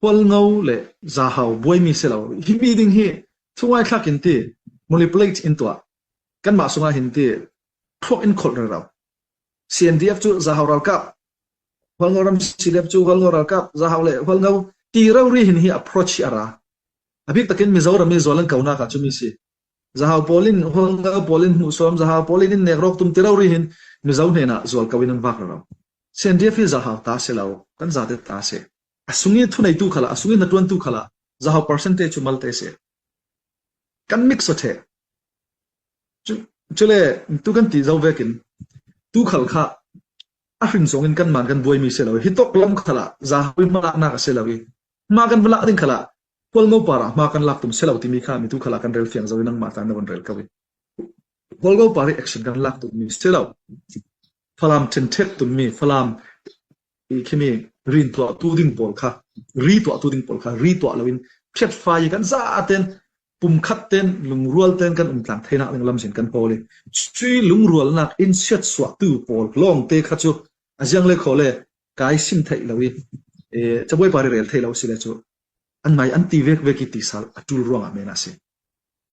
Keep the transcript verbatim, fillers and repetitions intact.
Hualngo le Zahau buai mi si lo. Hi mi ding hi, thungai thlak in ti, manipulate in tuah. Kanmah sungah hin ti, thuak in kholh rero. C N D F cu Zahau ralkap, Hualngo ram C D F cu Hualngo ralkap, Zahau le Hualngo ti rori hin hi approach hi a ra. A bik takin Mizoram i zual an ko nak ah cu mi si. Zahau pawl in, Hualngo pawl in hmuhsuam, Zahau pawl in in nek rawk tum ti rori hin Mizo hnenah zual ko in an vak rero. C N D F hi Zahau ta si lo, kan zate ta si. A sung i thuneitu khalah, a sung i hnaṭuantu khalah, Zahau percentage cu malte si. Kan mix aw ṭheh. Cu, cule, tu kan ti zo vekin, tu khal kha a hrin zongin kanmah kan buai mi si lo. Hi tawk lam khalah, Zahau i hmalaknak a si lo i, hma kan va lak ding khalah, Hualngo parah hma kan lak tum si lo timi kha mi tu khalah kan rel fiang zo i nangmah ta na van rel ko i. Hualngo parah action kan lak tum mi si lo. Falam ṭhenṭhek tum mi, Falam i khimi rin tuah tu ding pawl kha, ri tuah tu ding pawl kha, ri tuah loin, ṭhiatfai i kan zaten, pumkhat ten, lungrual ten kan um tlang theinak ding lamzin kan hawl i, cui lungrualnak in siatsuahtu pawl lawngte kha cu a ziang le khaw le kai sim theih lo i, eh, cabuai pari rel theih lo si le cu, an mai an ti vek vek i ti sal a ṭul ruangah men a si.